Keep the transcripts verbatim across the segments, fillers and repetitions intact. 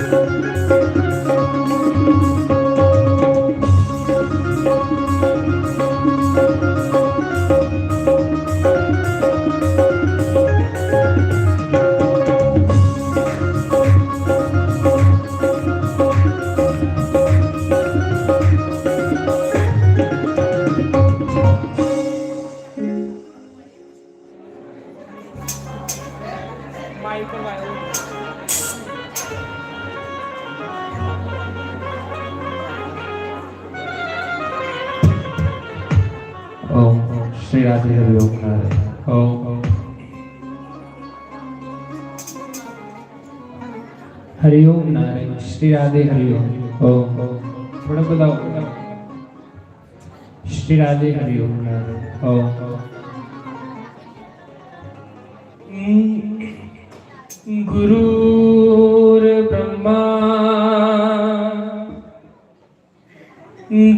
ओम श्री राधे हरिओम नारायण। ओम हरिओम नारायण। श्री राधे हरिओम। ओम थोड़ा बताओ। श्री राधे हरिओम नारायण। ओम। गुरुर्ब्रह्मा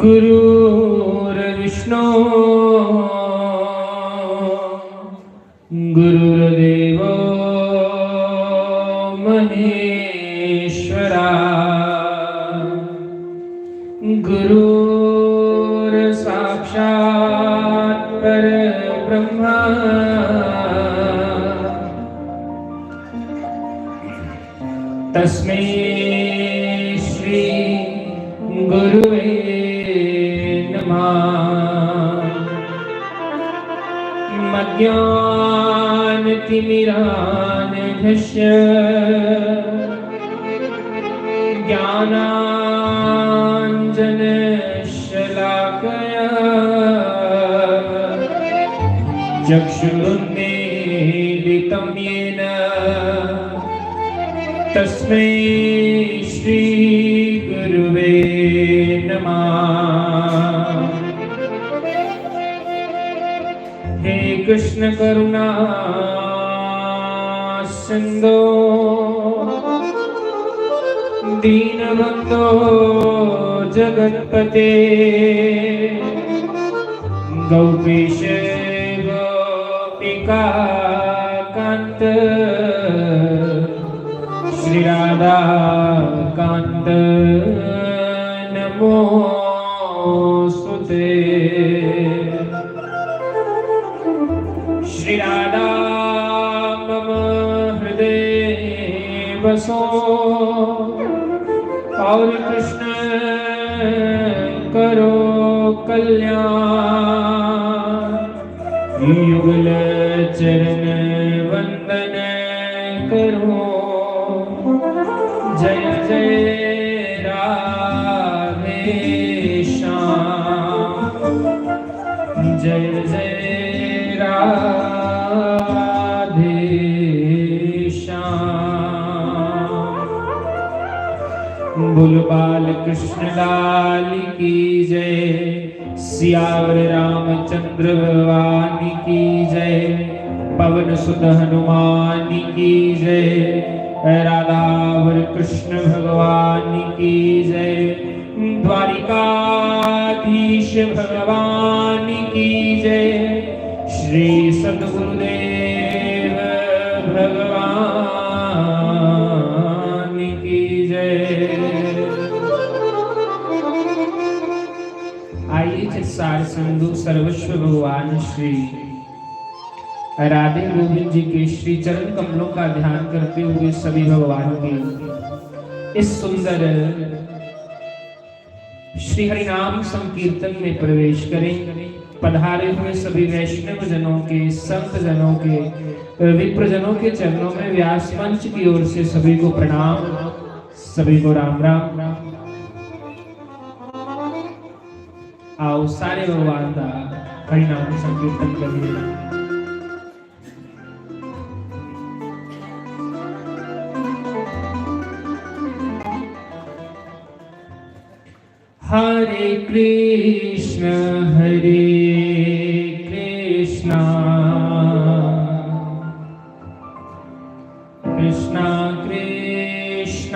गुरुर्विष्णु गुरुर्देवो महेश्वरा। गुरुर्साक्षात् परब्रह्मा तस्मै श्री गुरुवे नमः। मज्ञानतिमिरान्धस्य ज्ञानाञ्जनशलाकया चक्षुरुन्मीलितं येन तस्मै श्री गुरुवे नमः। हे कृष्ण करुणा सिंधो दीनबंधो जगतपते गोपेश गोपिका कांत श्री राधा कांत नमोस्तुते। श्री राधा मम हृदय बसो और कृष्ण करो कल्याण। युगल चरण वंदन करो। जय जय राधे श्याम। जय जय राधे श्याम। बोल बाल कृष्ण लाल की जय। सियावर रामचंद्र भगवान की जय। पवन सुत हनुमान की जय। राधावर कृष्ण भगवान की जय। द्वारिकाधीश भगवान की जय। श्री सतगुरुदेव भगवान की जय। आइए चित्सार सिंधु सर्वस्व भगवान श्री राधे गोविंद जी के श्री चरण कमलों का ध्यान करते हुए सभी भगवान के इस सुंदर श्री हरिनाम संकीर्तन में प्रवेश करें। पधारे हुए सभी वैष्णव जनों के, संत जनों के, विप्र जनों के चरणों में व्यास मंच की ओर से सभी को प्रणाम, सभी को राम राम। आओ सारे भगवान का हरिनाम संकीर्तन करिए। हरे कृष्ण हरे कृष्ण कृष्ण कृष्ण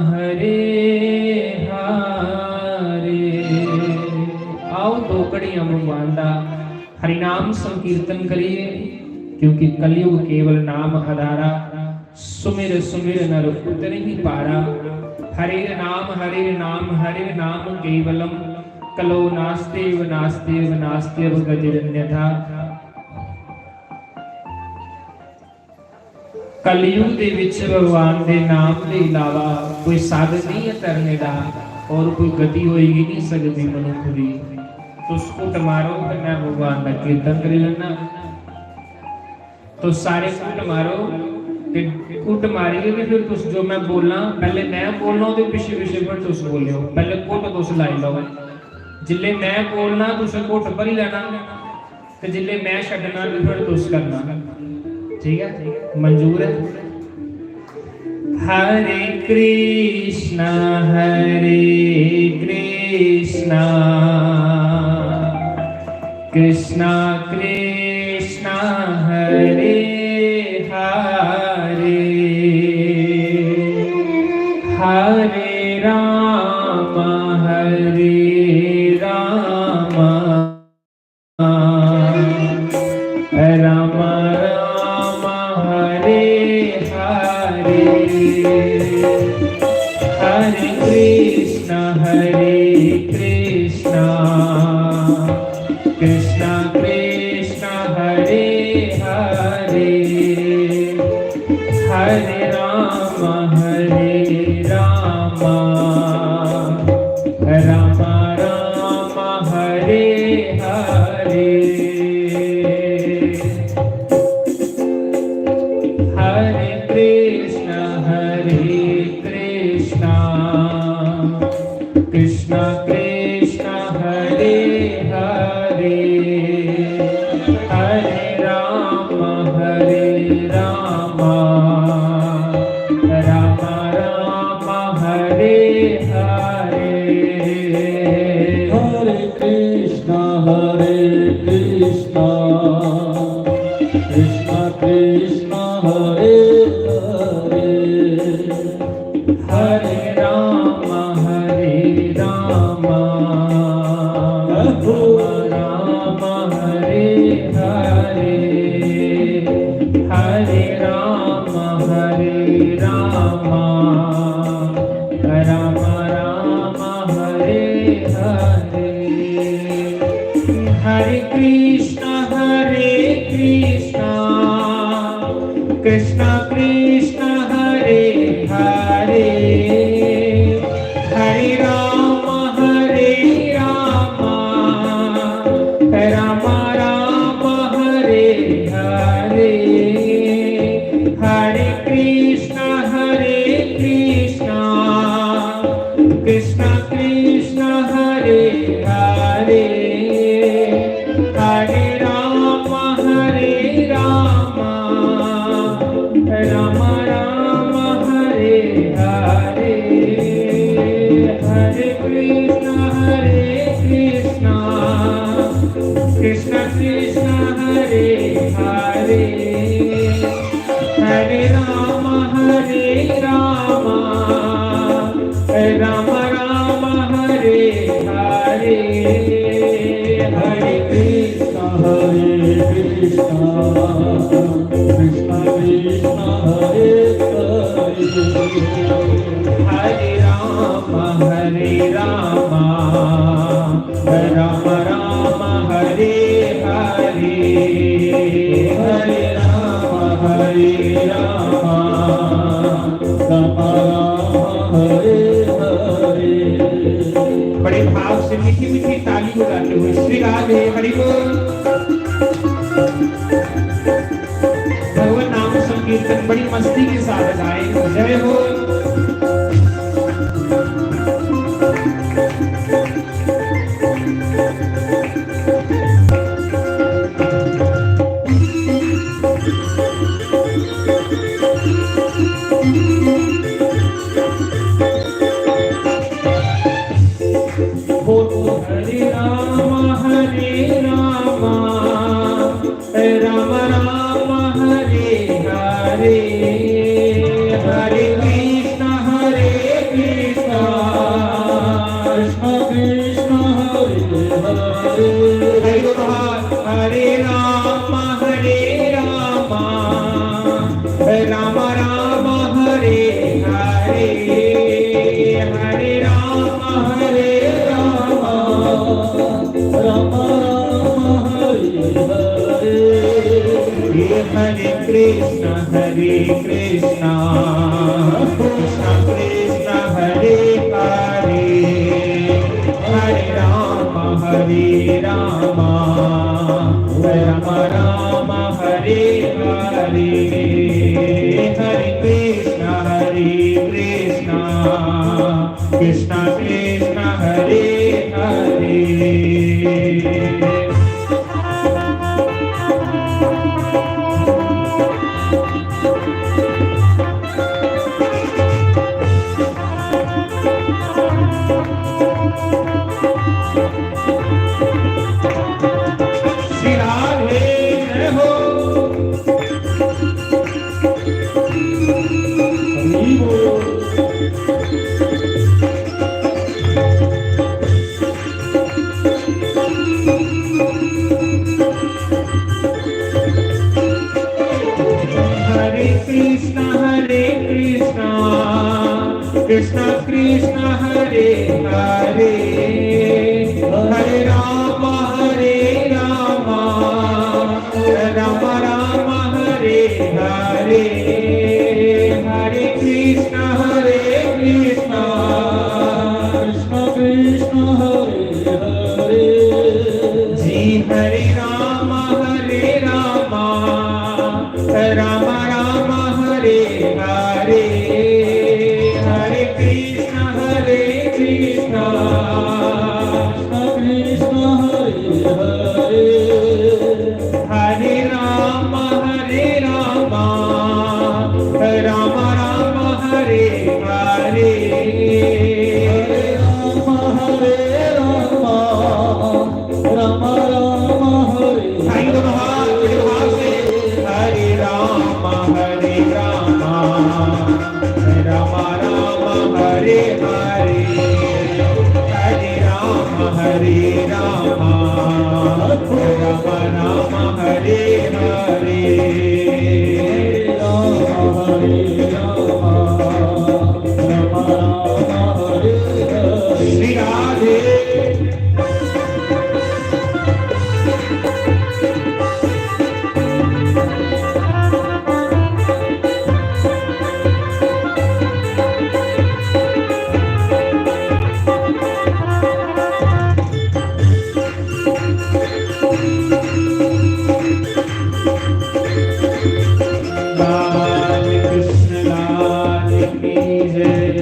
हरे हरे। आओ दो घड़ियां भगवान दा हरिनाम संकीर्तन करिए, क्योंकि कलयुग केवल नाम आधारा। सुमिर सुमिर नर उतरहि पारा। हरिर्नाम हरिर्नाम हरिर्नाम केवलम। कलो नास्त्येव नास्त्येव नास्त्येव गतिरन्यथा। कलयुग दे विच भगवान दे नाम दे इलावा कोई साधन नहीं है तरने दा, और कोई गति होई गै नहीं सकदी मनुख दी। तुस घुट मारो ते मैं भगवान दा कीर्तन करी लैना। तो सारे घुट मारो, ते घुट मारियै भी फिर तुस जो मैं बोलना, पहले मैं बोलना, ओह्दे पिछे पिछे फिर तुस बोलियो। पहले घुट तुस लाई लैओ, जिसले मैं बोलना तुस घुट भरी लैना, ते जिसले मैं छड्डना ते फिर तुस करना। ठीक है, मंजूर है? हरे कृष्णा, हरे कृष्णा, कृष्णा कृष्णा, हरे हरे, हरे राम, हरे राम, राम राम, हरे हरे। हरे कृष्णा, हरे कृष्णा, कृष्णा कृष्णा, हरे हरे। हरे राम, हरे राम, राम राम, हरे हरे। हरे कृष्णा, हरे कृष्णा, कृष्णा कृष्णा, हरे हरे। हरे राम, हरे राम, राम राम, हरे हरे। हरे कृष्णा, हरे कृष्णा, कृष्णा कृष्णा, हरे हरे। हरे राम, हरे राम, राम राम, हरे हरे। हरे राम, हरे राम, राम राम, हरे हरे। हरे कृष्णा, हरे कृष्णा, कृष्णा कृष्णा, हरे हरे। हरे राम, हरे राम, राम राम, हरे हरे। हरे कृष्णा, हरे कृष्णा, कृष्णा कृष्णा, हरे हरे। हरे राम, हरे राम, राम राम, हरे हरे। हरे कृष्णा, हरे कृष्णा, कृष्णा कृष्णा, हरे हरे। हरे राम, हरे राम, राम राम, हरे हरे। हरे कृष्णा, हरे कृष्णा, कृष्णा कृष्णा, हरे हरे। हरे राम, हरे राम, राम राम, हरे हरे। हरे राम, हरे राम, राम राम, हरे हरे। बड़े भाव से मीठी मीठी ताली बजाते हुए श्री राधे हरि बोल। भगवत नाम संकीर्तन बड़ी मस्ती के साथ गाए। जय हो। बोलो हरे राम, हरे राम, राम राम, हरे हरे। हरे कृष्ण हरे कृष्ण, कृष्ण कृष्ण हरे हरे, हरे राम हरे राम, राम राम हरे हरे, हरे कृष्ण हरे कृष्ण, कृष्ण कृष्ण हरे हरे। श्री राधे जय हो। हरि बोल। हरे कृष्ण हरे कृष्ण, कृष्ण कृष्ण हरे हरे, हरे राम हरे राम, राम राम हरे हरे, हरे कृष्ण हरे कृष्ण, कृष्ण कृष्ण हरे हरे। जी हरे राम हरे राम, राम राम हरे हरे, हरे कृष्ण हरे कृष्ण, कृष्ण कृष्ण हरे हरे। हरे राम हरे राम, राम राम हरे हरे, हरे राम हरे राम, राम राम हरे। साईं दोनों हाथ बड़े भाव से, हरे राम हरे राम, राम राम हरे हरे, हरे राम हरे राम, राम राम हरे हरे। हरे राम हरे राम, राम राम हरे हरे। श्री राधे। लाल कृष्ण लाल की जय।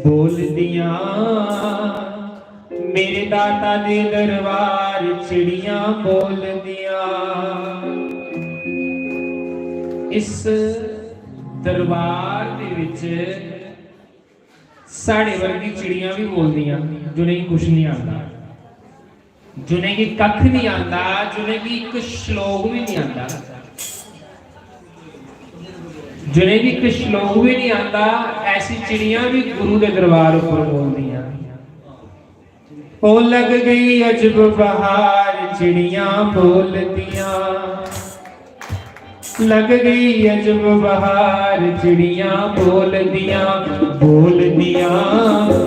बोलदियां मेरे दाता दे दरबार चिड़ियां बोलदियां। इस दरबार दे विच साढ़े वर्गी चिड़ियां भी बोलदियां, जिनेंगी कुछ नहीं आंदा, जिनेंगी कक्ख नहीं आंदा, जिनेंगी इक श्लोक भी नहीं आंदा, जिनेंगी इक श्लोक भी नहीं आंदा, ऐसी चिड़ियां भी गुरु दे दरबार ऊपर बोलदियां। ओ लग गई अजब बहार, चिड़ियां बोलदियां। लग गई अजब बहार, चिड़ियां बोलदियां, बोलदियां।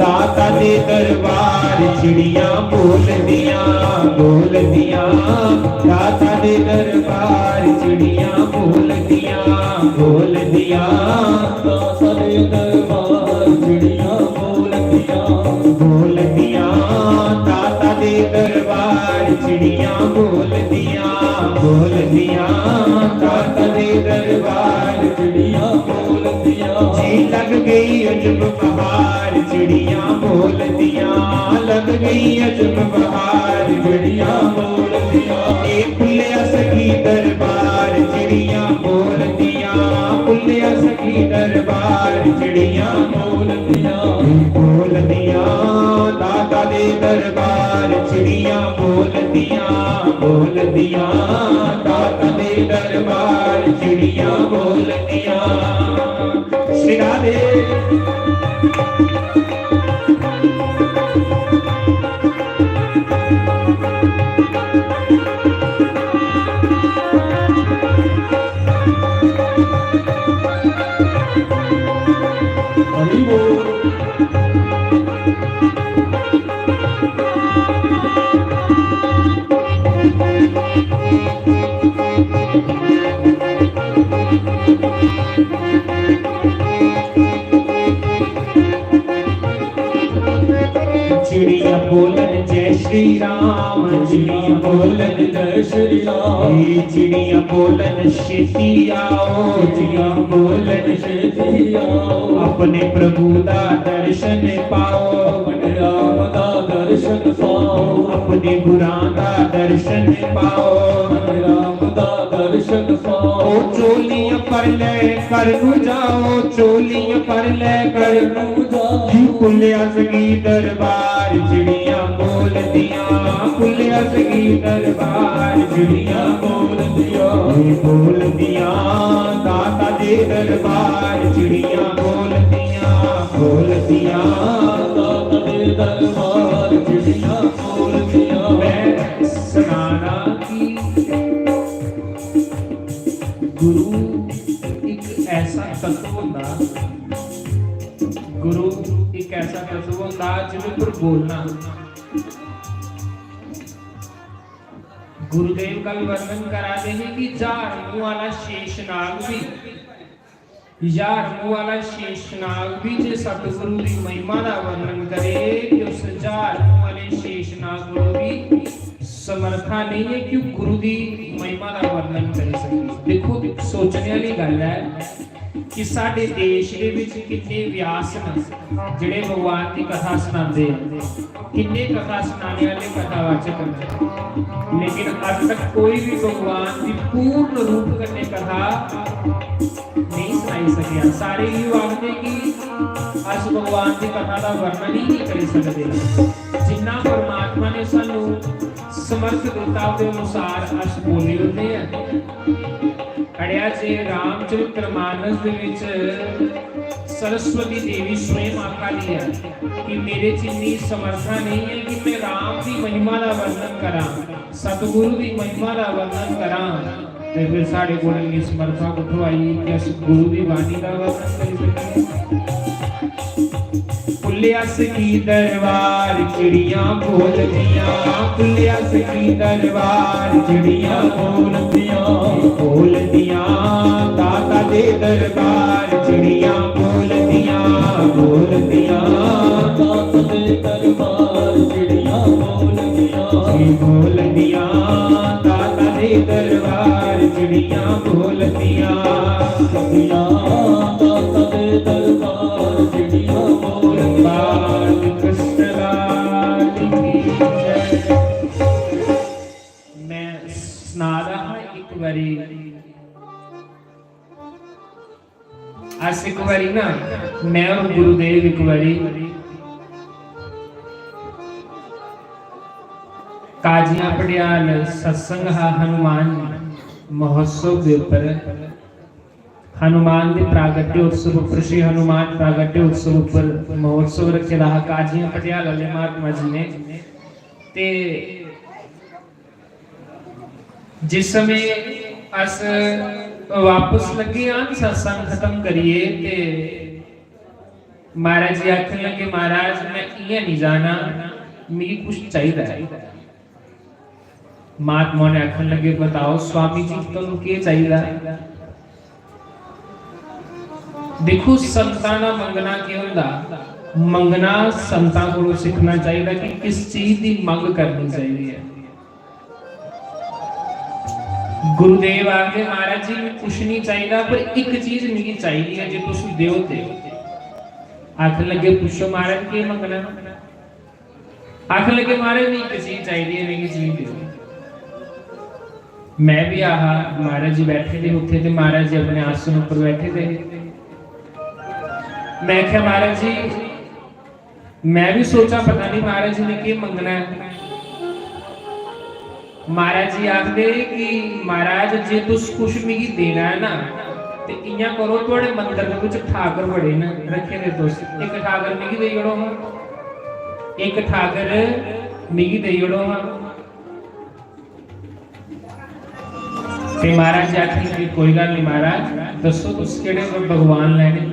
दाता दे दरबार, चिड़ियां बोलदियां, बोलदियां। दाता दे दरबार, चिड़ियां बोलदियां, बोलदियां। दाता दे दरबार, चिड़ियां बोलदियां, बोलदियां। दाता दे दरबार, चिड़ियां बोलदियां, बोलदियां। दाता दे दरबार, चिड़ियां बोलदियां। जी लग गई अजब बहार, चिड़ियां बोलदियां। लग गई अजब बहार, चिड़ियां बोलदियां। ए खुलिया सखी दरबार, चिड़ियां बोलदियां। खुलिया सखी दरबार, चिड़ियां बोलदियां। बोलदियां दाता दे दरबार, चिड़ियां बोलदियां, बोलदियां। दाता दे दरबार, चिड़ियां बोलदियां। श्री राधे। हरि बोल। चिड़ियां बोलन जय श्री राम, चिड़ियां बोलन जय श्री राम। ये चिड़ियां बोलन छेती आओ, चिड़ियां बोलन छेती आओ। अपने प्रभु दा दर्शन पाओ, अपने राम दा दर्शन पाओ। अपने गुरां दा दर्शन पाओ, अपने राम दा दर्शन पाओ। ओ चोलियां परले करनू जाओ, चोलियां परले करनू जाओ। जी भुल्लेआ सगी दरबार, चिड़ियां बोलदियां, भुल्लेआ सगी दरबार, चिड़ियां बोलदियां। ये बोलदियां दाता दे दरबार, चिड़ियां बोलदियां, बोलदियां दाता दे दरबार, चिड़ियां बोलदियां। मैं सनाना कि गुरु इक ऐसा तत्व होंदा, गुरु इक ऐसा तत्व होंदा जिस पर बोलना। गुरुदेव का भी वर्णन करा दे हैं कि ज्हार मुंह वाला शेषनाग भी, ज्हार मुंह वाला शेषनाग भी जे सतगुरु की महिमा का वर्णन करे कि उस ज्हार मुंह वाले शेषनाग को भी समर्था नहीं है कि गुरु की महिमा का वर्णन कर सके। देखो, सोचने वाली गल है कि साडे देश दे विच किन्ने व्यास न जेड़े भगवान की कथा सुनाते हैं, किन्ने कथा सुनाने वाले कथावाचक हैं, लेकिन अज तक कोई भी भगवान की पूर्ण रूप कन्ने कथा नहीं सुनाई सकेआ। सारे इहो आखदे कि अस भगवान की कथा का वर्णन ही नहीं करी सकते। जिन्ना परमात्मा ने सानू समर्थ दिता, ओहदे अनुसार अस बोली ओड़ने आं। अड़िया, जे रामचरित्र मानस दे विच सरस्वती देवी स्वयं आखा दी है कि मेरे च इन्नी समर्था नहीं है कि मैं राम की महिमा का वर्णन करा, सतगुरु की महिमा का वर्णन करा, ते फिर साढ़े कोल इन्नी समर्था कुत्थों आई कि अस गुरु की बाणी का वर्णन करी सकिए? खुल्लेआ सगी दरबार, चिड़ियां बोलदियां, खुल्लेआ सगी दरबार, चिड़ियां बोलदियां, बोलदियां दाता दे दरबार, चिड़ियां बोलदियां, बोलदियां दाता दे दरबार, चिड़ियां बोलदियां, जी बोलदियां दाता दे दरबार, चिड़ियां बोलदियां, चिड़ियां दाता दे दरबार, चिड़ियां बोलदियां। कृष्ण लाल की जय। मैं सना दा हा, एक बारी, अस एक बारी ना, मैं और गुरुदेव एक बारी काजियां पटियाल सत्संग हा हनुमान महोत्सव के ऊपर, हनुमान दे प्रागट्य उत्सव उपर, श्री हनुमान प्रागट्य उत्सव उपर महोत्सव रखे दा हा काजियां पटियाला आह्ले महात्मा जी ने। ते जिस समय अस वापस लगे आं सत्संग खत्म करिए, ते महाराज जी आखन लगे, "महाराज, मैं इ'यां नहीं जाना, मिगी कुछ चाहिदा है।" महात्मा ने आखन लगे, "बताओ स्वामी जी, तुहानू केह् चाहिदा?" देखो, संतां दा मंगना केह् होंदा? मंगना संतां कोलों सीखना चाहिदा कि किस चीज दी मंग करनी चाहिदी है। गुरुदेव आखदे, "महाराज जी, मिगी कुछ नहीं चाहिदा, पर इक चीज मिगी चाहिदी है, जे तुस देओ ते।" आखन लगे, "पुच्छो महाराज, केह् मंगना?" आखन लगे, "महाराज, मिगी इक चीज चाहिदी है, मिगी चीज देओ।" मैं भी आहा, महाराज जी बैठे दे उत्थे ते महाराज जी अपने आसन उपर बैठे दे हे। मैं आखेआ, "महाराज जी, मैं भी सोचा पता नहीं महाराज जी ने केह् मंगना है।" महाराज जी आखदे कि, "महाराज, जे तुस कुछ मिगी देना है ना, ते इ'यां करो, थुआढ़े मंदर दे कुछ ठाकर बड़े न रखे दे, तुस इक ठाकर मिगी देई ओड़ो हां, इक ठाकर मिगी देई ओड़ो हां।" ते महाराज जी आखन लगे, "कोई गल्ल नहीं महाराज, दस्सो तुस केह्ड़े भगवान लैने?"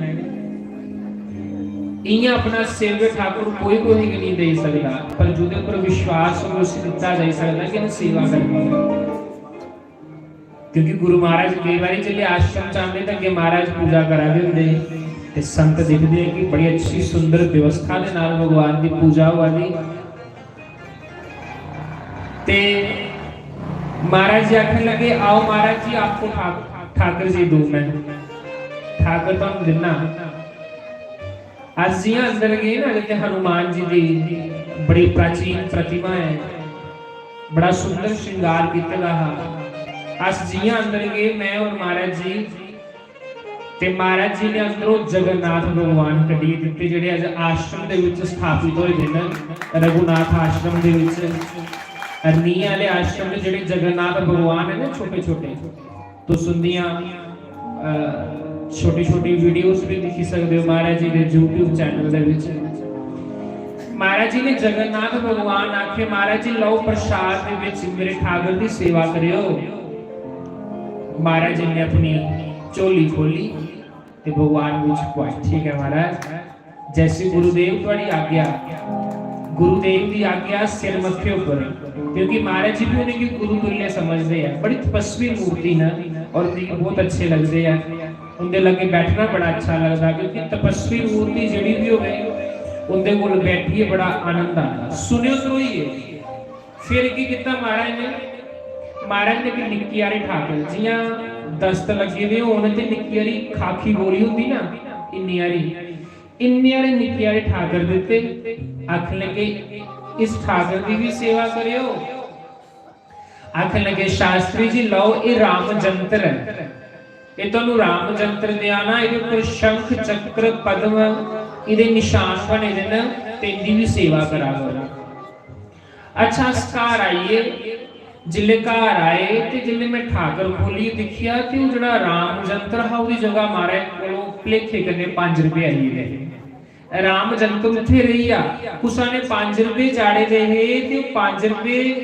इ'यां अपना सेवक ठाकुर कोई कुसै गी नहीं देई सकदा, पर जेह्दे उप्पर विश्वास होवे उसी दित्ता जाई सकदा कि इ'नें सेवा करनी ऐ। क्योंकि गुरु महाराज केई बारी जिसलै आश्रम च आंदे ते अग्गें महाराज पूजा करा दे होंदे ते संत दिखदे कि बड़ी अच्छी सुंदर व्यवस्था दे नाल भगवान दी पूजा होआ दी। ते महाराज जी आखन लगे, "आओ महाराज जी, आपको ठा-, ठाकर जी दूं मैं, ठाकर तुहानू दिन्ना।" अस जियां अंदर गे ना, जित्थै हनुमान जी दी बड़ी प्राचीन प्रतिमा ऐ, बड़ा सुंदर श्रृंगार कीते दा हा। अस जियां अंदर गे, मैं और महाराज जी, ते महाराज जी ने अंदरों जगन्नाथ भगवान कड्ढियै दित्ते, जेह्ड़े अज्ज आश्रम दे विच स्थापित होए दे न, रघुनाथ आश्रम दे विच, अरनिया आह्ले आश्रम दे जेह्ड़े जगन्नाथ भगवान है ना, छोटे छोटे, तुस उंदियां, अ, छोटी छोटी वीडियोज़ भी दिक्खी सकदे ओ महाराज जी दे YouTube चैनल दे विच। महाराज जी ने जगन्नाथ भगवान आखे, "महाराज जी, लओ प्रसाद दे विच मेरे ठाकर दी सेवा करेओ।" महाराज जी ने अपनी झोली खोली ते भगवान विच खुआई। "ठीक है महाराज, जैसी गुरुदेव थुआड़ी आज्ञा।" गुरुदेव दी आज्ञा सिर मत्थे उप्पर, क्योंकि महाराज जी भी उ'नेंगी गुरु तुल्य समझदे आ। बड़ी तपस्वी मूर्ति न और मिगी बहुत अच्छे लगदे आ। उं'दे लग्गे बैठना बड़ा अच्छा लगदा, क्योंकि तपस्वी मूर्ति जेह्ड़ी भी होवे, उं'दे कोल बैठियै बड़ा आनंद आंदा। सुनेओ ध्रोइयै। फिर की कीता महाराज ने? महाराज ने इक निक्की हारी ठाकर, जियां दस्त लग्गे दे होन ते निक्की हारी खाखी गोली होंदी ना, इन्नी हारी, इन्ने हारे निक्के हारे ठाकर दित्ते। आखन लगे, "इस ठाकर दी भी सेवा करेओ।" आखन लगे, "शास्त्री जी, लओ, एह् राम जंत्र ऐ, एह् तुहानू राम जंत्र देआ ना, एह्दे उप्पर शंख, चक्र, पद्म, एह्दे निशान बने दे न, ते इंदी भी सेवा करा करो।" अच्छा, अस घर आई गे। जिसलै घर आए ते जिसलै में ठाकर खोलियै दिक्खेआ ते ओह् जेह्ड़ा राम जंत्र हा, ओह्दी जगह महाराज कोलों भलेखे कन्नै पंज रपेऽ आई गेदे हे। राम जंत्र उत्थै रेही गेआ। कुसै ने पंज रपेऽ चाढ़े दे हे ते ओह् पंज रपेऽ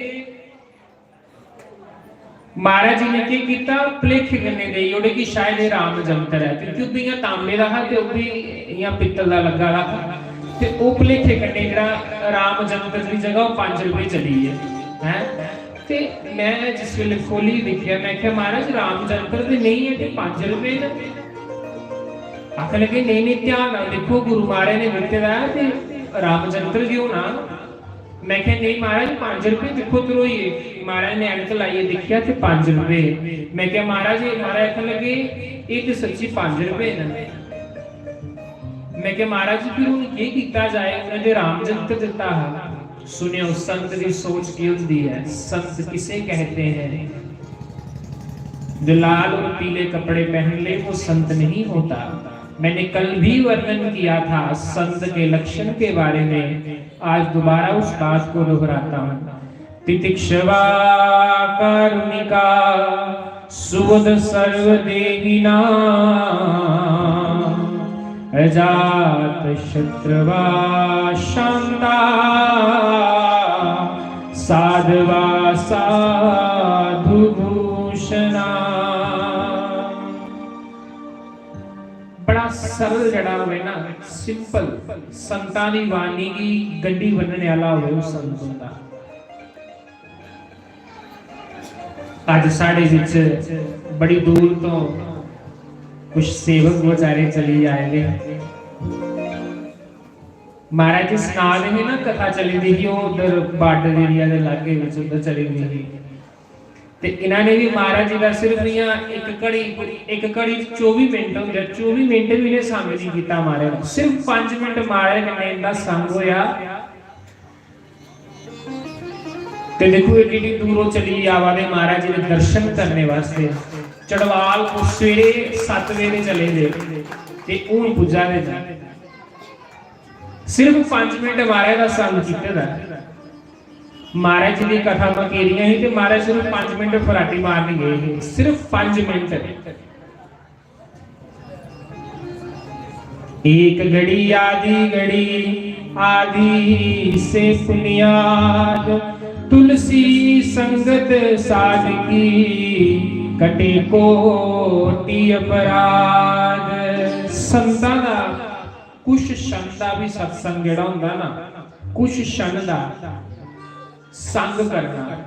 महाराज जी ने केह् कीता, भलेखे कन्नै देई ओड़े कि शायद एह् राम जंत्र ऐ, क्योंकि ओह् बी इ'यां तांबे दा हा ते ओह् बी इ'यां पित्तल दा लग्गा दा हा। ते ओह् भलेखे कन्नै जेह्ड़ा राम जंत्र दी जगह ओह् पंज रपेऽ चली गे, हैं? ते में जिस बेल्लै खोह्ल्लियै दिक्खेआ, में आखेआ, "महाराज, राम जंत्र ते नेईं ऐ, ते पंज रपेऽ न।" आखन लगे, "नेईं, नेईं, ध्यान नाल दिक्खो, गुरु महाराज ने दित्ते दा ऐ, ते राम जंत्र गै होना।" में आखेआ, "नेईं महाराज, पंज रपेऽ दिक्खो ध्रोइयै।" महाराज ने ऐनक लाइयै दिक्खेआ ते पंज रपेऽ। में आखेआ, "महाराज, एह्," महाराज आखन लगे, "एह् ते सच्ची पंज रपेऽ न।" में आखेआ, "महाराज, फिर हून केह् कीता जाए? उ'नें ते राम जंत्र दित्ता हा।" सुनेओ, संत दी सोच केह् होंदी ऐ, संत किसे कहते हैं? जो लाल और पीले कपड़े पहन ले, वो संत नहीं होता। मैंने कल भी वर्णन किया था संत के लक्षण के बारे में, आज दोबारा उस बात को दोहराता हूँ। तितिक्षवा कारुणिका सुहृद सर्व देहिना, अजात शत्रुवा शांता, साधवा साधु भूषणा। बड़ा सरल जड़ा होवे ना, सिंपल, संतां दी वाणी गी गड्डी बन्नने आह्ला होवे, ओह् संत होंदा। अज्ज साढ़े बिच बड़ी दूर तो कुछ सेवक बेचारे चली आए दे। महाराज जी सना दे हे ना, कथा चली दी ही, ओह् उद्धर border area दे लागे बिच उद्धर चली दी ही। ते इन्होंने भी महाराज जी का सिर्फ इ'यां इक घड़ी, इक घड़ी चौबी मिनट होंदे, चौबी मिनट भी इ'नें संग नहीं कीता महाराज। सिर्फ पंज मिनट महाराज कन्नै इंदा संग होया। ते देखो, एड्डी एड्डी दूरों चली आवा दे महाराज जी दे दर्शन करने वास्ते। चढ़वाल को सवेरे सत्त बजे दे चले दे ते हून पुज्जा दे न। सिर्फ पंज मिनट महाराज दा संग कीते दा ऐ। महाराज जी दी कथा मकेरियां ही ते महाराज सिर्फ पंज मिनट फराटी मारन गए हे, सिर्फ पंज मिनट। एक घड़ी आधी घड़ी आधी से पुनियाद, तुलसी संगत साध की कटे कोटि अपराध। संतां दा कुछ क्षण दा भी सत्संग जेह्ड़ा होंदा ना, कुछ क्षण दा संग करना,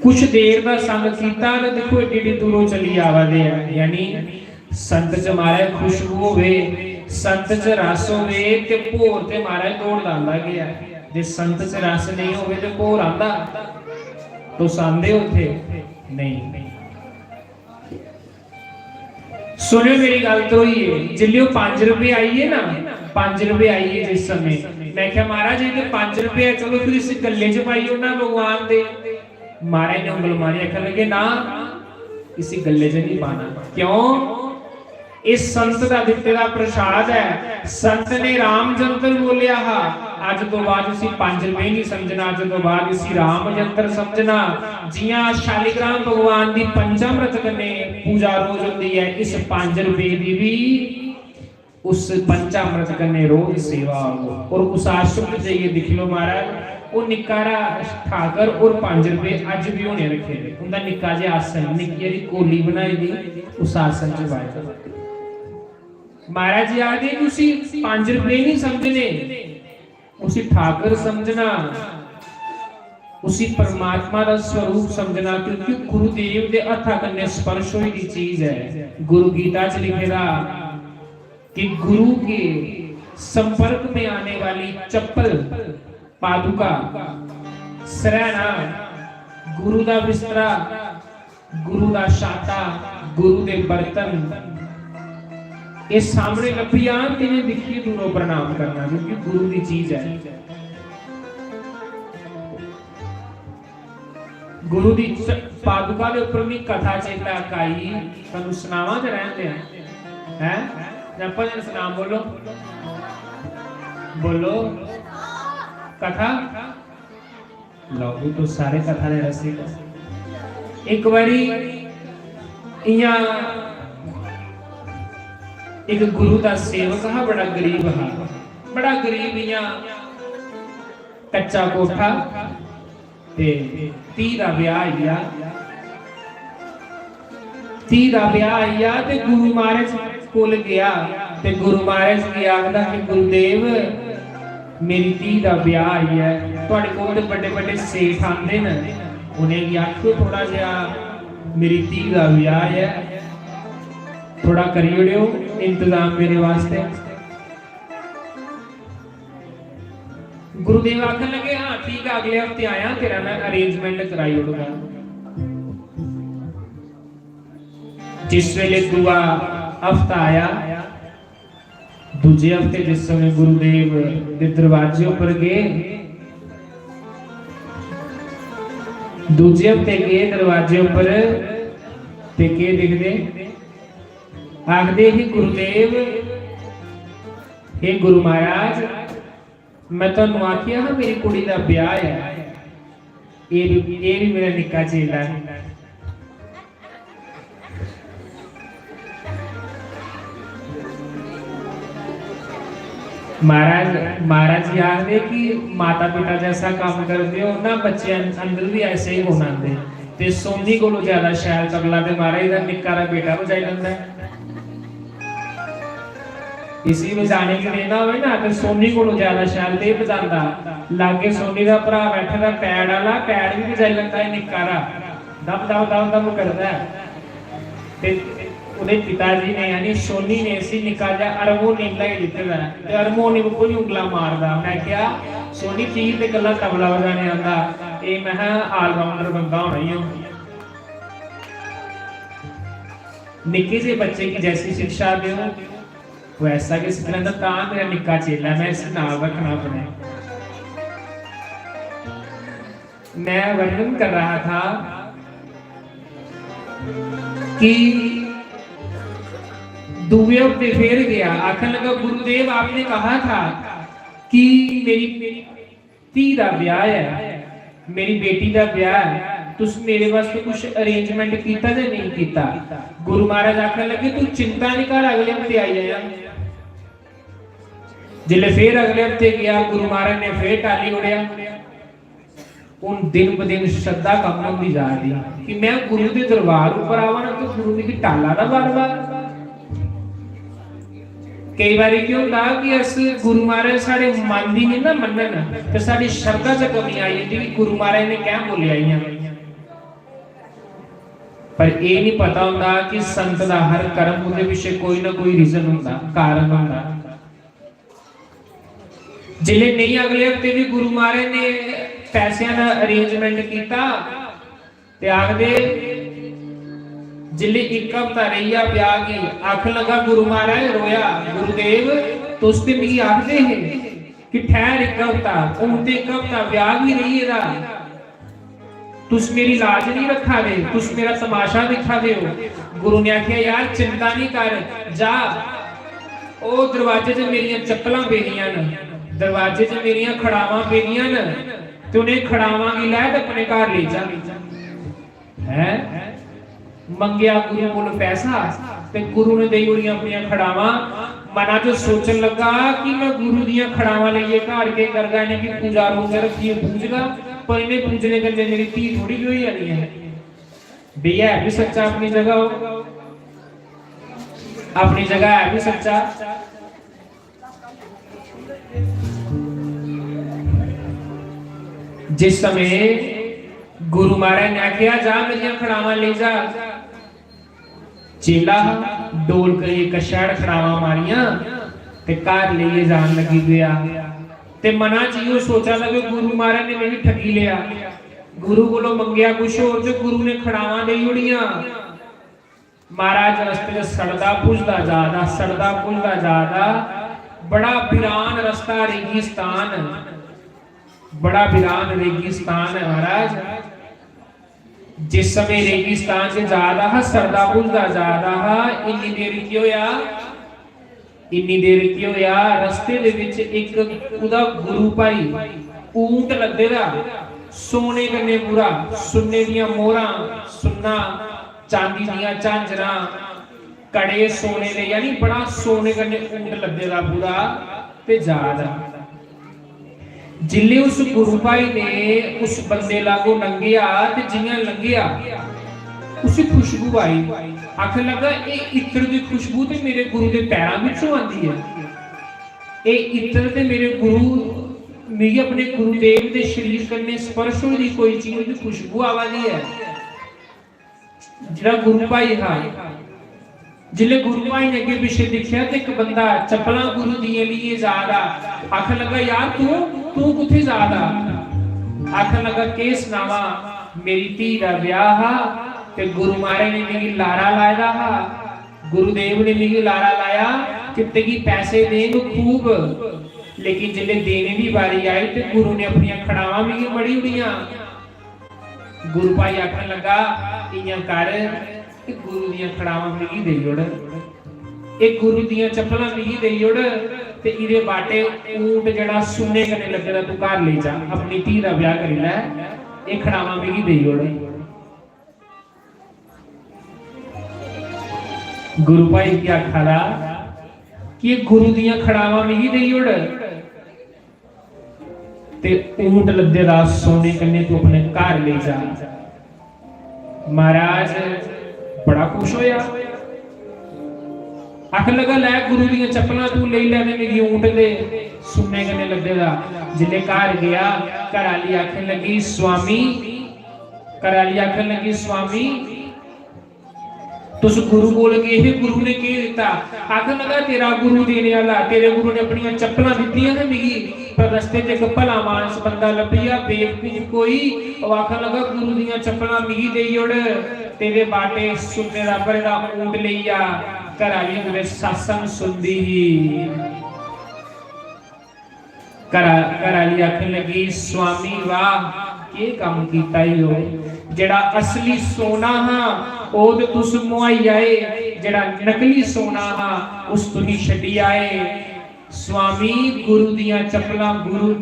कुछ देर दा संग कीता ते दिक्खो एड्डी एड्डी दूरों चली आवा दे आ। यानी संत च महाराज खुशबू होवे, संत च रस होवे ते भोर ते महाराज दौड़दा आंदा गै ऐ। जे संत च रस नेईं होवे ते भोर आंदा? तुस आंदे हो उत्थे? नेईं। सुनियो मेरी गल्ल, ध्रोइये, जिल्ले ओह् पंज रपेऽ आई गे ना, पंज रपेऽ आई गे जिस समें, मैं आखेआ, "महाराज, एह् ते पंज रपेऽ ऐ, चलो फिर इसी गल्ले च पाई ओड़ना भगवान दे।" महाराज ने उंगल मारी, आखन लगे, "ना, इसी गल्ले च नहीं पाना।" क्यों? इस संत दा दित्ते दा प्रसाद ऐ। संत ने राम जंतर बोलिया हा, अज तो बाद इसी पंज रपेऽ नहीं समझना, अज तो बाद इसी राम यंत्र समझना। जियां शालिग्राम भगवान दी पंचामृत कन्नै पूजा रोज होंदी ऐ, इस पंज रपेऽ दी भी उस पंचामृत कन्नै रोज सेवा होग। और उस आश्रम च जाइयै दिक्खी लो महाराज, ओह् निक्का हारा ठाकर और पंज रपेऽ अज्ज बी होने रक्खे दे। उं'दा निक्का जेहा आसन, निक्की हारी कोली बनाई दी, उस आसन च बैठे। महाराज जी आखदे कि उसी पंज रपेऽ नहीं समझने, उसी ठाकर समझना, उसी परमात्मा दा स्वरूप समझना, क्योंकि गुरुदेव दे हत्था कन्नै स्पर्श होई दी चीज ऐ। गुरु गीता च लिखे दा कि गुरु के संपर्क में आने वाली चप्पल, पादुका, सरैना, गुरु दा बिस्तरा, गुरु दा छाता, गुरु दे बर्तन, एह् सामने लब्भी जान ते इ'नें दिक्खियै दूरों प्रणाम करना, क्योंकि गुरु दी चीज ऐ। गुरु दी च-, पादुका दे उप्पर मी कथा चेता आई, तुहानू सनावां ते रैह्न देआं? हैं? जां भजन सनां? बोलो, बोलो। कथा? लओ भी, तुस सारे कथा दे रसिक। इक बारी इ'यां इक गुरु दा सेवक हा, बड़ा गरीब हा, बड़ा गरीब, इ'यां कच्चा कोठा, ते धी दा ब्याह आई गेआ। धी दा ब्याह आई गेआ ते गुरु महाराज कोल गेआ ते गुरु महाराज गी आखदा कि गुरुदेव, मेरी धी दा ब्याह आई गेआ, थुआड़े कोल ते बड्डे बड्डे सेठ आंदे न, उ'नेंगी आखो थोड़ा जेहा, मेरी धी दा ब्याह ऐ, थोड़ा करी ओड़ेओ इंतजाम मेरे वास्तै। गुरुदेव आखन लगे, "हां, ठीक है, अगले हफ्ते आया, तेरा मैं arrangement कराई ओड़गा।" जिस वेले दूआ हफ्ता आया, दूजे हफ्ते जिस समय गुरुदेव दे दरवाजे उप्पर गए, दूजे हफ्ते गए दरवाजे उप्पर, ते केह् दिखदे? आखदे, "हे गुरुदेव, हे गुरु महाराज, मैं तुहानू आखेआ हा मेरी कुड़ी दा ब्याह ऐ, एह् बी, एह् बी मेरा निक्का चेला ऐ।" महाराज, महाराज जी आखदे कि माता पिता जैसा काम करदे हो ना, बच्चे अं-, अंदर भी ऐसे ही होना दे। ते सोनी कोलों ज्यादा शैल तबला ते महाराज दा निक्का हारा बेटा बजाई लैंदा ऐ। इसी बजाने गी देना होवे ना, ते सोनी कोलों ज्यादा शैल ते बजांदा। लागे सोनी दा भरा बैठे दा पैड आह्ला, पैड बी बजाई लैंदा एह् निक्का हारा। दब, दब, दब, दब करदा ऐ। ते ओह्दे पिता जी ने, यानी सोनी ने इसी निक्का जेहा हारमोनियम लाई दित्ते दा ऐ। ते हारमोनियम उप्पर बी उंगला मारदा। मैं आखेआ, "सोनी, तुगी ते कल्ला तबला बजाने आंदा, एह्," मैं हा, "all-rounder बंदा होना ही होना।" निक्के जे बच्चे गी जैसी शिक्षा देओ, वैसा गै सिक्खना। तां मेरा निक्का चेला, मैं इसी नाल रखना अपने। मैं वर्णन कर रहा था कि दूए हफ्ते फिर गया, आखन लगा, "गुरुदेव, आपने कहा था कि मेरी, मेरी धी दा ब्याह ऐ, मेरी बेटी दा ब्याह ऐ, तुस मेरे वास्तै कुछ arrangement कीता जां नेईं कीता?" गुरु महाराज आखन लगे, "तू चिंता निं कर, अगले हफ्ते आई जायां।" जिसलै फिर अगले हफ्ते गेआ, गुरु महाराज ने फिर टाली ओड़ेआ। हून दिन ब दिन श्रद्धा कम होंदी जा दी कि मैं गुरु दे दरबार उप्पर आवां ना, ते गुरु मिगी टाला दा बार-बार। केई बारी केह् होंदा कि अस, गुरु महाराज साढ़े मन दी निं ना मन्नन, ते साढ़ी श्रद्धा च कमी आई जंदी कि गुरु महाराज ने कैं बोलेआ इ'यां। पर एह् निं पता होंदा कि संत दा हर कर्म, ओह्दे पिच्छे कोई ना कोई रीजन होंदा, कारण होंदा। जिसलै नेईं, अगले हफ्ते बी गुरु महाराज ने पैसेआं दा अरेंजमेंट कीता ते आखदे, जिसलै इक हफ्ता रेही गेआ ब्याह गी, आखन लगा, "गुरु महाराज," रोया, "गुरुदेव, तुस ते मिगी आखदे हे कि ठैह्र इक हफ्ता, हून ते इक हफ्ता ब्याह गी रेही गेदा, तुस मेरी लाज नहीं रखा दे, तुस मेरा तमाशा दिखा दे हो।" गुरु ने आखेआ, "यार, चिंता नहीं कर, जा, ओह् दरवाजे च मेरियां चप्पलां पेदियां न, दरवाजे च मेरियां खड़ावां पेदियां न, ते उ'नें खड़ावां गी लै ते अपने घर लेई जा।" हैं? मंगेआ गुरु कोल पैसा ते गुरु ने देई ओड़ियां अपनियां खड़ावां। मना च सोचन लगा कि मैं गुरु दियां खड़ावां लेइयै घर केह् करगा, इ'नेंगी पूजा रूम च रक्खियै पूजगा, पर इ'नें पूजने कन्नै मेरी धी थोड़ी ब्होई जानी ऐ। भैया है भी सच्चा अपनी जगह, ओह् अपनी जगह है भी सच्चा। जिस समय गुरु महाराज ने आखेआ, "जा, मेरियां खड़ावां लेई जा।" चेला हा, डोल करियै कछैड़ खड़ावां मारियां ते घर लेइयै जान लगी पेआ। ते मना च इहो सोचा दा कि गुरु महाराज ने मिगी ठगी लेआ। गुरु कोलों मंगेआ कुछ होर ते गुरु ने खड़ावां देई ओड़ियां। महाराज रस्ते च सड़दा भुजदा जा दा, सड़दा भुजदा जा दा। बड़ा बिरान रस्ता, रेगिस्तान, बड़ा बिरान रेगिस्तान ऐ महाराज। जिस समय रेगिस्तान च जा दा हा, सड़दा भुजदा जा दा हा, इन्नी देर केह् होया? इन्नी देर केह् होया? रस्ते दे बिच इक ओह्दा गुरु भाई ऊंट लद्दे दा, सोने कन्नै पूरा, सुन्ने दियां मोहरां, सुन्ना, चांदी दियां झांजरां, कड़े सोने दे, यानी बड़ा सोने कन्नै ऊंट लद्दे दा पूरा, ते जा दा। जिल्ले उस गुरु भाई ने उस बंदे लागो लंघेआ ते जियां लंघेआ, उसी खुशबू आई। आखन लगा, "एह् इत्र दी खुशबू ते मेरे गुरु दे पैरां बिच्चों आंदी ऐ। एह् इत्र ते मेरे गुरु, मिगी अपने गुरुदेव दे शरीर कन्नै स्पर्श होई दी कोई चीज दी खुशबू आवा दी ऐ।" जेह्ड़ा गुरु भाई हा, जिसलै गुरु भाई ने अग्गें पिच्छें दिक्खेआ ते इक बंदा चप्पलां गुरु दियां लेइयै जा दा। आखन लगा, "यार, तू, तू कुत्थै जा दा?" आखन लगा, "केह् सनावां, मेरी धी दा ब्याह हा ते गुरु महाराज ने मिगी लारा लाए दा हा। गुरुदेव ने मिगी लारा लाया कि तेगी पैसे देंग खूब, लेकिन जिसलै देने दी बारी आई ते गुरु ने अपनियां खड़ावां मिगी मड़ी ओड़ियां।" गुरु भाई आखन लगा, "इ'यां कर, एह् गुरु दियां खड़ावां मिगी देई ओड़, एह् गुरु दियां चप्पलां मिगी देई ओड़, ते एह्दे बाटे ऊंट जेह्ड़ा सुन्ने कन्नै लग्गे दा तू घर लेई जा, अपनी धी दा ब्याह करी लै, एह् खड़ावां मिगी देई ओड़।" गुरु भाई गी आखा दा कि एह् गुरु दियां खड़ावां मिगी देई ओड़, ते ऊंट लद्दे दा सोने कन्नै तू अपने घर लेई जा। महाराज बड़ा खुश होया, आखन लगा, "लै गुरु दियां चप्पलां तू लेई लै ते मिगी ऊंट दे सुन्ने कन्नै लद्दे दा।" जिल्लै घर गेआ, घर आह्ली आखन लगी, "स्वामी," घर आह्ली आखन लगी, "स्वामी, तुस गुरु कोल गे हे, गुरु ने केह् दित्ता?" आखन लगा, "तेरा गुरु देने आह्ला, तेरे गुरु ने अपनियां चप्पलां दित्तियां न मिगी, पर रस्ते च इक भला मानस बंदा लब्भी गेआ, बेवकूफ कोई, ओह् आखन लगा, 'गुरु दियां चप्पलां मिगी देई ओड़, तेरे बाटे सुन्ने दा भरे दा ऊंट लेई आ।'" घर आह्ली कुतै सत्संग सुनदी ही। घरा, घर आह्ली आखन लगी, "स्वामी वाह, केह् कम्म कीता ई ओह्? जेह्ड़ा असली सोना हा, ओह् ते तुस मुहाई आए, जेह्ड़ा नकली सोना हा, उस तुसी छड्डी आए।" स्वामी, गुरु दियां चप्पलां, गुरु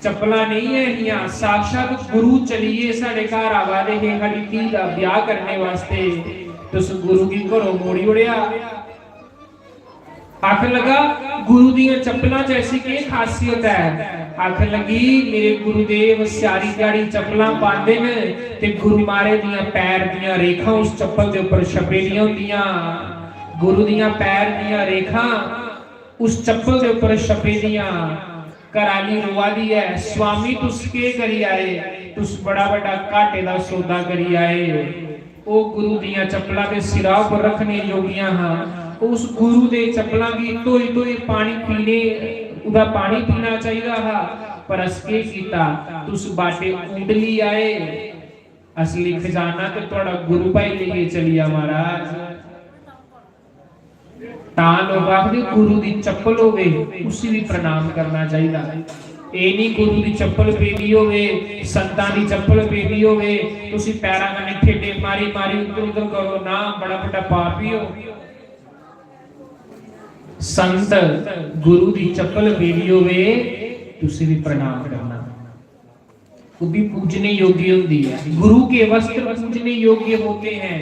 चप्पलां नेईं ऐ हियां, साक्षात गुरु चलियै साढ़े घर आवा दे हे, साढ़ी धी दा ब्याह करने वास्ते, तुस गुरु गी घरों मोड़ी ओड़ेआ। आखन लगा, "गुरु दियां चप्पलां च ऐसी केह् खासियत ऐ?" आखन लगी, "मेरे गुरुदेव स्यारी ध्याड़ी चप्पलां पांदे न ते गुरु महाराज दियां पैर दियां रेखां उस चप्पल दे उप्पर छपे दियां होंदियां। गुरु दियां पैर दियां रेखां उस चप्पल दे उप्पर छपे दियां।" घर आह्ली रोआ दी ऐ, "स्वामी, तुस केह् करी आए? तुस बड़ा बड्डा घाटे दा सौदा करी आए।" ओह् गुरु दियां चप्पलां ते सिरा उप्पर रक्खने जोगियां हां। उस गुरु दे चप्पलां गी धोई धोई पानी पीने, ओह्दा पानी पीना चाहिदा हा। पर अस केह् कीता? तुस बाटे ऊंडली आए, असली खजाना ते थुआड़ा गुरु भाई लेइयै चली आ महाराज। तां लोक आखदे गुरु दी चप्पल होवे, उसी भी प्रणाम करना चाहिदा। एह् निं गुरु दी चप्पल पेदी होवे, संतां दी चप्पल पेदी होवे, तुसी पैरां कन्नै ठेडे मारी मारी उद्धर उद्धर करो ना, बड़ा बड्डा पापी हो। संत गुरु दी चप्पल पेदी होवे, तुसी भी प्रणाम करना। वो भी पूजने योग्य होती है। गुरु के वस्त्र पूजने योग्य होते हैं,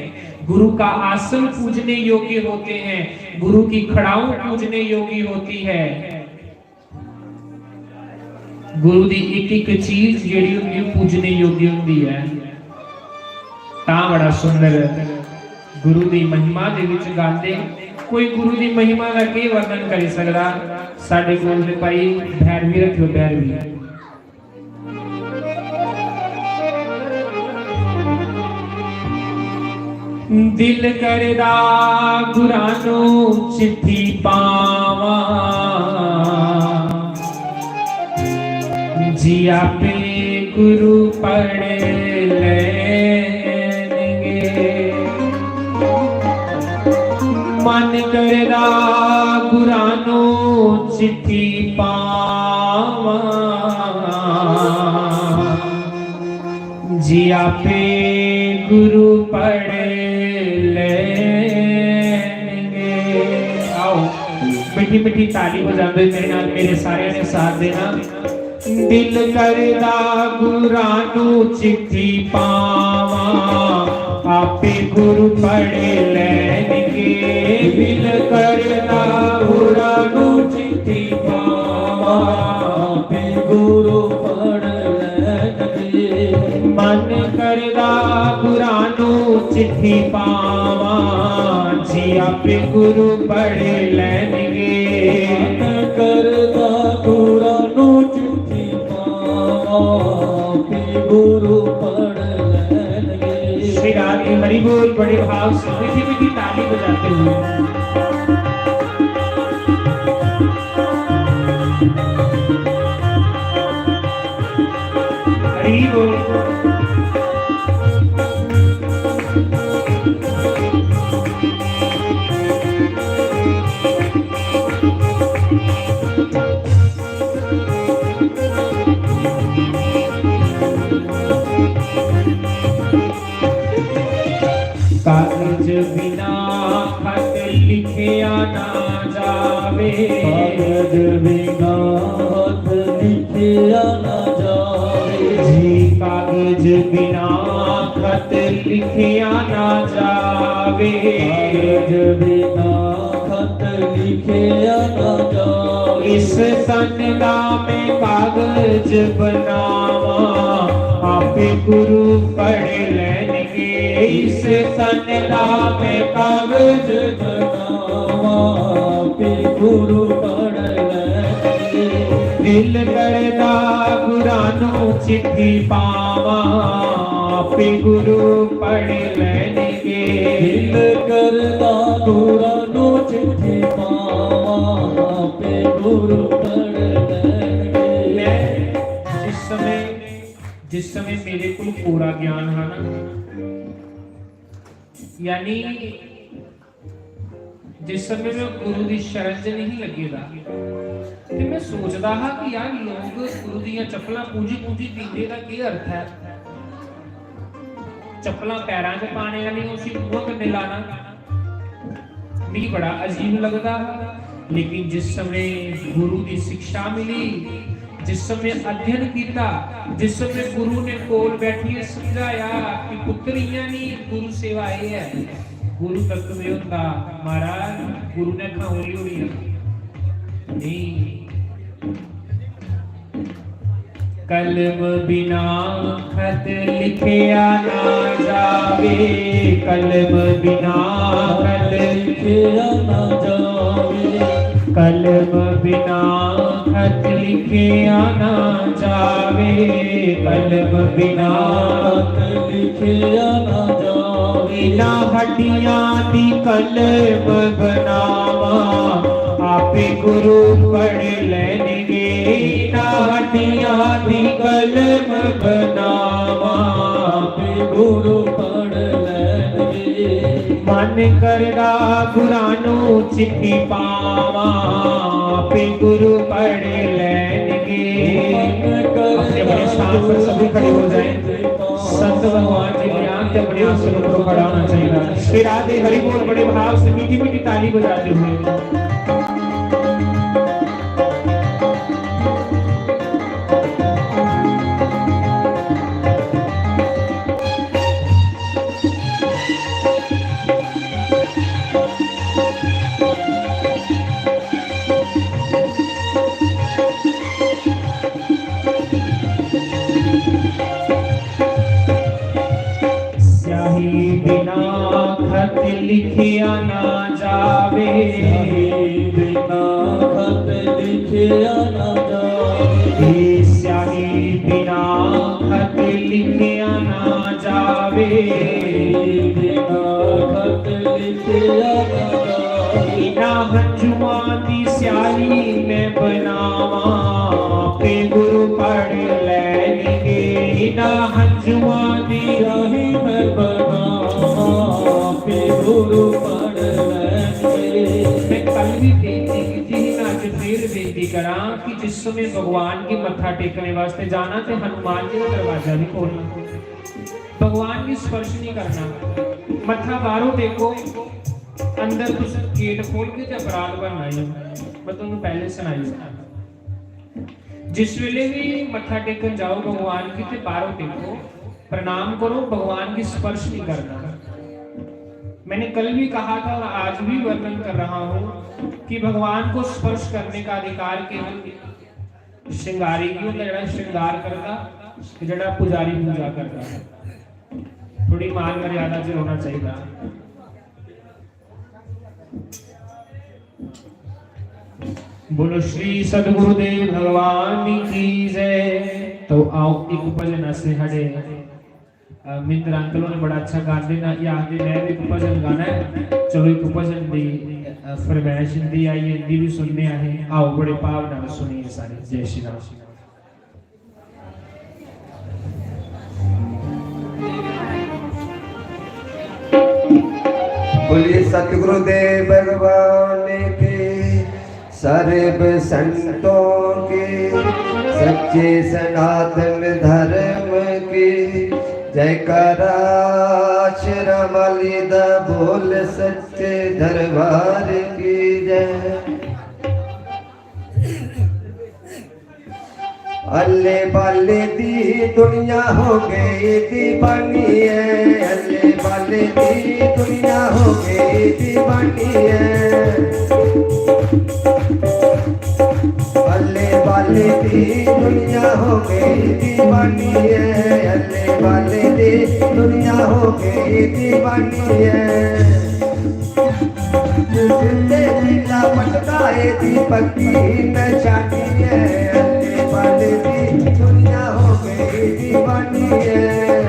गुरु का आसन पूजने योग्य होते हैं, गुरु की खड़ाऊं पूजने योग्य होती है। गुरु दी एक एक चीज जेह्ड़ी होंदी, ओह् पूजने योग्य होंदी है। तां बड़ा सुंदर गुरु दी महिमा दे विच गांदे। कोई गुरु दी महिमा दा केह् वर्णन करी सकदा? साढ़े कोल ते भाई भैरवी रखेओ, भैरवी। दिल करदा गुरां नू चिट्ठी पावां, जी आपे गुरु पढ़ लैनगे। मन करदा गुरां नू चिट्ठी पावां, जी आपे गुरु पढ़ लैनगे। आओ, मिट्ठी मिट्ठी ताली बजांदे मेरे नाल, मेरे सारेआं ने साथ देना। दिल करदा गुरां नू चिट्ठी पावां, आपे गुरु पढ़ लैनगे। दिल करदा गुरां नू चिट्ठी पावां, आपे गुरु पढ़ लैनगे। मन करदा गुरां नू चिट्ठी पावां, जी आपे गुरु पढ़ लैनगे। मन करदा गुरां नू चिट्ठी पावां, आपे गुरु पढ़ लैनगे। श्री राधे हरि बोल, बड़े भाव से मीठी मीठी ताली बजाते हुए। हरि बोल। कागज बिना खत लिखिया ना जावे। कागज बिना खत लिखिया ना जावे। जी, कागज बिना खत लिखिया ना जावे। कागज बिना खत लिखिया ना जावे। इस तन दा मैं कागज बनावा, आपे गुरु पढ़ लैनगे। इस तन दा मैं कागज बनावा, आपे गुरु पढ़ लैनगे। दिल करदा गुरां नू चिट्ठी पावा, आपे गुरु पढ़ लैनगे। दिल करदा गुरां नू चिट्ठी पावा, आपे गुरु पढ़ लैनगे। मैं जिस समय, जिस समय मेरे कोल कोरा ज्ञान हा ना, यानी जिस समय मैं गुरु दी शरण च नहीं लग्गे दा, ते मैं सोचदा हा कि यार, लोग गुरु दियां चप्पलां पूंजी पूंजी पींदे, दा केह् अर्थ ऐ? चप्पलां पैरां च पाने आह्ली, उसी मूंहा कन्नै लाना, मिगी बड़ा अजीब लगदा हा। लेकिन जिस समय गुरु दी शिक्षा मिली, जिस समय अध्ययन किया, जिस समय गुरु ने कोल बैठिए समझाया कि पुत्र, इयां नहीं, गुरु सेवा एह् है, गुरु तत्व एह् होंदा। महाराज, गुरु ने खाऊं ली होनी है। नहीं। कलम बिना खत लिखिया ना जावे, कलम बिना खत लिखिया ना जावे। कलम बिना लिखिया ना जावे कलम बिना। लिखिया ना जावे। ना हड्डियां दी कलम बनावा, आपे गुरु पढ़ लेंगे। ना हड्डियां दी कलम बनावा, आपे गुरु पढ़ लेंगे। मन करदा गुरां नू चिट्ठी पावा, आपे गुरु पढ़ लेंगे। अपने अपने स्थान पर सभी खड़े हो जाएं। संत भगवान जी के आन ते अपने आसन पर खड़ा होना चाहिए। फिर आते हरि बोल बड़े भाव से मीठी मीठी ताली बजाते हुए। स्याही बिना खत लिखिया ना जावे। स्याही बिना खत लिखिया ना जावे। ए स्याही बिना खत लिखिया ना जावे। स्याही बिना खत लिखिया ना जावे। इना हंजुआं दी स्याही मैं बनावा, आपे गुरु पढ़ लेंगे। इना हंजुआं दी स्याही मैं बनावा, आपे गुरु पढ़ लेंगे। मैं कल भी बेनती की थी, मैं अज फिर बेनती करा कि जिस समय भगवान की मत्था टेकने वास्ते जाना ते हनुमान जी का दरवाजा भी खोलना, भगवान की स्पर्श नहीं करना। मत्था बाहरों टेको, अंदर तुस गेट खोल के ते अपराध बनना ही। मैं तुहानू पहले सुनाई। जिस वेले भी मत्था टेकन जाओ भगवान की, ते बाहरों टेको, प्रणाम करो, भगवान की स्पर्श नहीं करना। मैंने कल भी कहा था और आज भी वर्णन कर रहा हूं कि भगवान को स्पर्श करने का अधिकार केवल श्रृंगारी की होंदा, जेड़ा श्रृंगार करदा, ते जेड़ा पुजारी पूजा करदा। थोड़ी मान मर्यादा च रौहना चाहिए। बोलो श्री सतगुरुदेव भगवान की जय। तो आओ, एक भजन असें साढ़े, अ, मिंदर अंकल होरें बड़ा अच्छा गांदे न, ये आखदे, "मैं भी एक भजन गाना है।" चलो, एक भजन दी, अ, फरमाइश इंदी आई है, इंदी भी सुनने आए हैं। आओ, बड़े भाव नाल सुनिए सारे। जय श्री राम। बोलिए सतगुरुदेव भगवान की, सर्व संतों की, सच्चे सनातन धर्म की जयकारा। श्री राम वाली दा बोल सच्चे दरबार की जय। अल्ले बाले दी दुनिया हो गई दीवानी है, अल्ले बाले दी दुनिया हो गई दीवानी है। अल्ले बाले दी दुनिया हो गई दीवानी है, अल्ले बाले दी दुनिया हो गई दीवानी है। सिंधे जिला पटकाए दी पक्की निशानी है, अल्ले बाले दी दुनिया हो गई दीवानी है।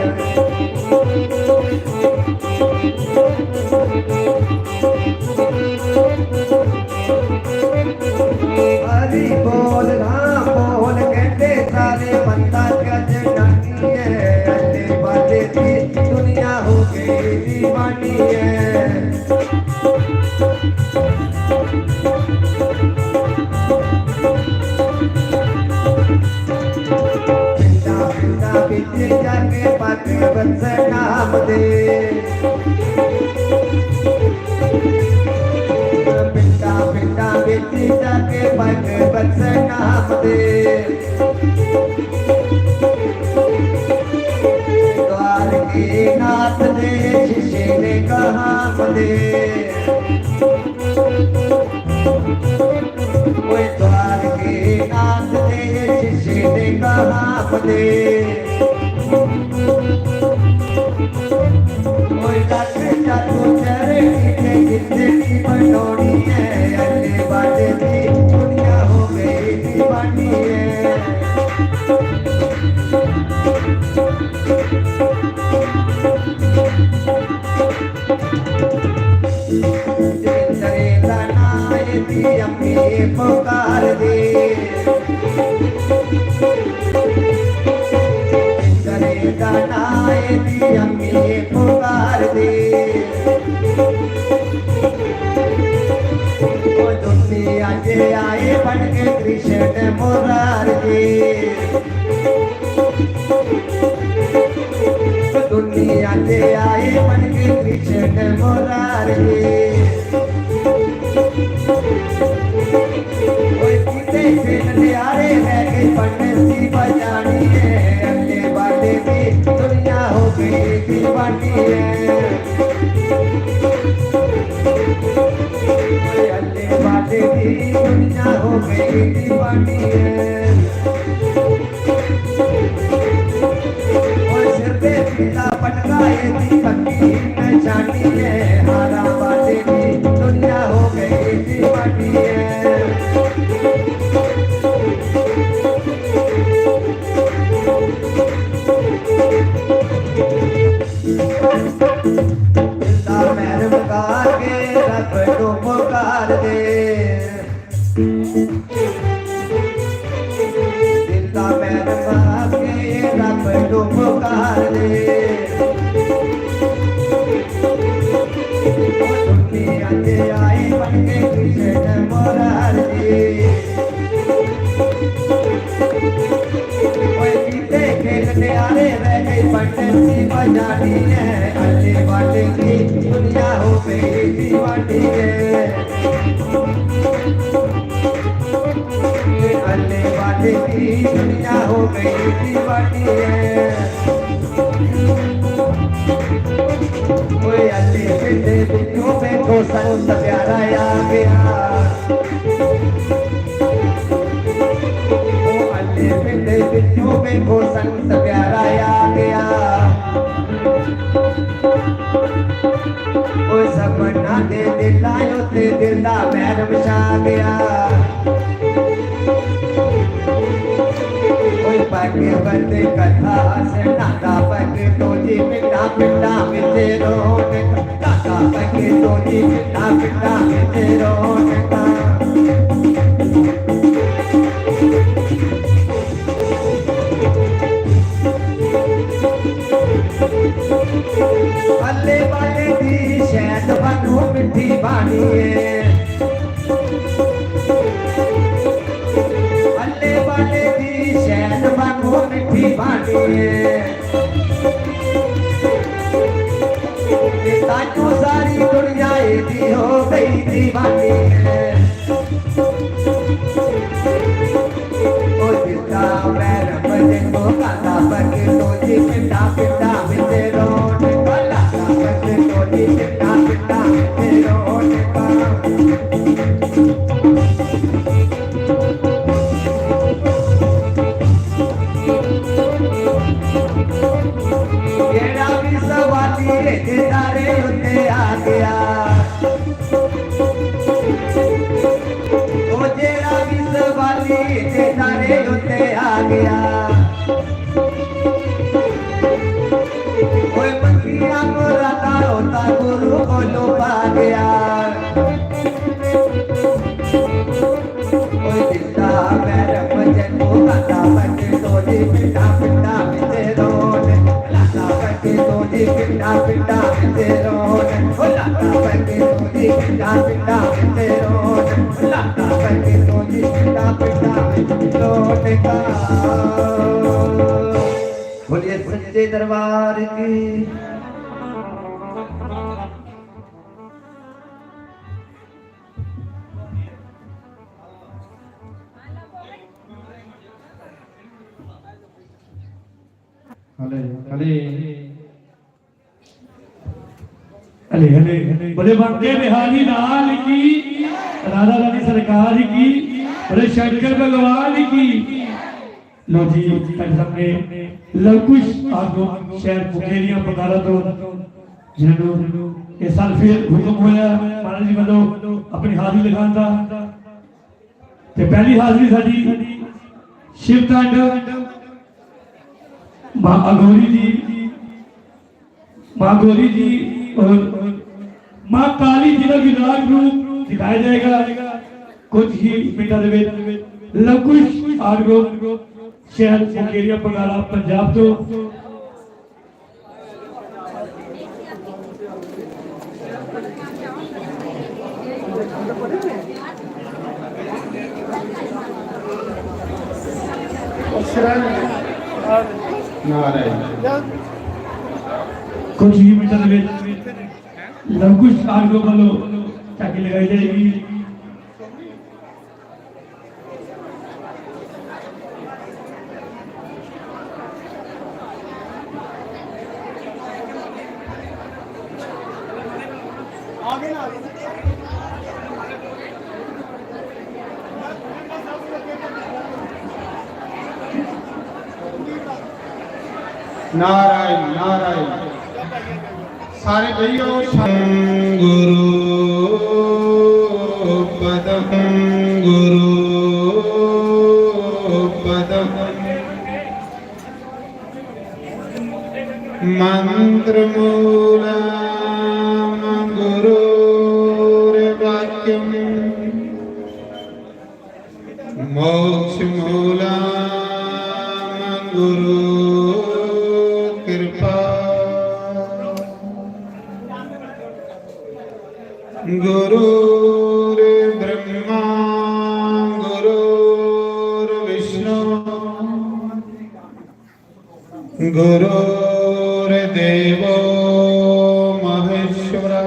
हरी बोल राम बोल कहते सारे बंदा क्या जनानी है, अल्ले बाले दी दुनिया हो गई दीवानी है। पिंडा पिंडा बिच जाके पग बस नाम दे। पिंडा पिंडा बिच जाके पग बस नाम दे। द्वारके नाथ दे शीशे ने कहा दे। ओए द्वारके नाथ दे शीशे ने कहा दे। ओए दस जादू चढ़े की जिंदगी बनोनी है, अल्ले बाले दी दुनिया हो गई दीवानी। दी अम्मी पुकार दे। करे दा नाए दी अम्मी पुकार दे। ओ दुनिया च आए बन के कृष्ण मुरार दे। दुनिया च आए बन के कृष्ण मुरार दे। ओए किते खेल न्यारे रह गए बंसी बजानी है, अल्ले बाटे भी दुनिया हो गई दीवानी है। ओए अल्ले बाटे भी दुनिया हो गई दीवानी है। ओए सिर पे पीला पटका, ये दी पक्की निशानी है। हारा बाजे की दुनिया हो गई दीवानी है। दिल दा महर मुका के रब नू पुकार दे। दिल दा महर मुका के रब नू पुकार दे। ओ दुनिया च आई बन के कृष्ण मुरारी। ओए किते खेल न्यारे रह गए, बंसी बजानी है, अल्ले बाटे की दुनिया हो गई दीवानी है। अल्ले बाटे की दुनिया हो गई दीवानी है। ओए अल्ले पिंडे बिचों में तो संत प्यारा आ गया। ओ अल्ले पिंडे बिचों में तो संत प्यारा आ गया। ओ सबना दे दिलायो ते दिल दा महरम छा गया। ओए पग बंद कथा सुनाता पग तो जी पिंडा पिंडा विच रौनक। दाता पग तो जी पिंडा पिंडा विच रौनक। अल्ले बाले दी शैद बानू मिठी बानी है। अल्ले बाले दी शैद बानू मिठी बानी है। ते ताजू सारी दुनिया एदी हो गई दीवानी है। ओ जिसदा पैर बजे तो गाता बगे तो जी पिंडा पिंडा विच रोन गाता बगे तो जी पिंडा पिंडा विच रोन। जेड़ा भी सवाली रे दारे उत्ते आ गया। ओ जेड़ा भी सवाली ते सारे उत्ते आ गया। ओए मंगिया मोरा तारो ता गुरु कोलो पा गया। ओए दिता पैर भजन को गाता बजे तो जी पिंडा पिंडा विच रोन। लाता बजे तो जी पिंडा पिंडा विच रोन। ओ लाता बजे तो जी पिंडा पिंडा विच रोन। ओ लाता बजे तो जी पिंडा पिंडा विच रोन का। बोलिए सच्चे दरबार की। हले, हले। हले, हले। बोले बांके बिहारी लाल की, राधा रानी सरकार की, बोले शंकर भगवान की। लो जी, साढ़े सामने लवकुश आगो शहर मुकेरिया बंगाला तो जिन्होंने ये साल फिर हुक्म होया महाराज जी वालों अपनी हाजिरी लिखान का। ते पहली हाजिरी साडी शिव तांडव मां अघोरी जी, मां गौरी जी और मां काली जी का विराट रूप दिखाया जाएगा। कुछ ही मिनटां दे विच लवकुश आर्ट ग्रुप, शहर मुकेरिया, बरनाला, पंजाब तो। नारायण। कुछ ही मिनटां दे विच लवकुश आर्ट ग्रुप वालों झांकी लगाई जाएगी। नारायण, नारायण। सारे कहियो, गुरु पदम, गुरु पदम, मंत्र मूलम गुरुर्वाक्यम, मोक्ष मूलम गुरु कृपा। गुरुर्ब्रह्मा गुरुर्विष्णु गुरुर्देवो महेश्वरा।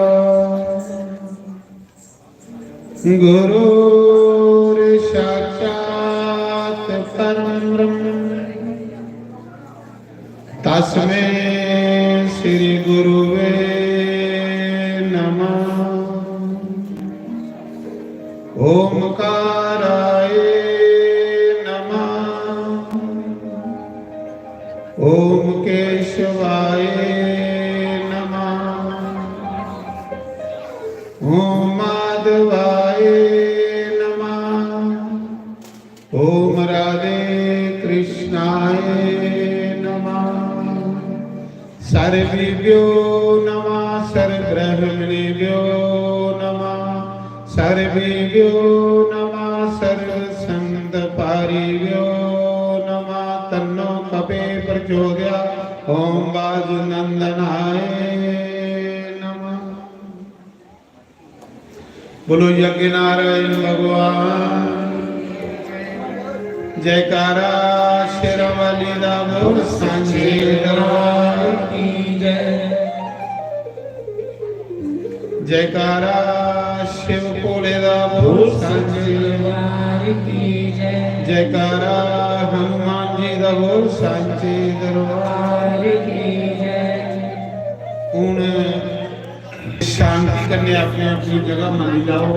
गुरुर्साक्षात् परं ब्रह्म तस्मै श्री गुरुवे नमः। ओमकाराय नमः। ओम केशवाय नमः। ओम माधवाय नमः। ओम राधे कृष्णाय नमः। सर्वेभ्यो नमः, सर्वब्राह्मणेभ्यो नमः, सर्वेभ्यो नमः, सर्वसंतपारिभ्यो नमः। तन्नो कपे प्रचोदया। ओम वासुनंदनाय नमः। बोलो यज्ञ नारायण भगवान। जयकारा शेरां वाली दा बोल सांचे दरबार की जय। जयकारा शिव भोले दा बोल सांचे दरबार की जय। जयकारा हनुमान जी दा बोल सांचे दरबार की जय। हून शांति कन्नै अपनी अपनी जगह मन्नी लैओ।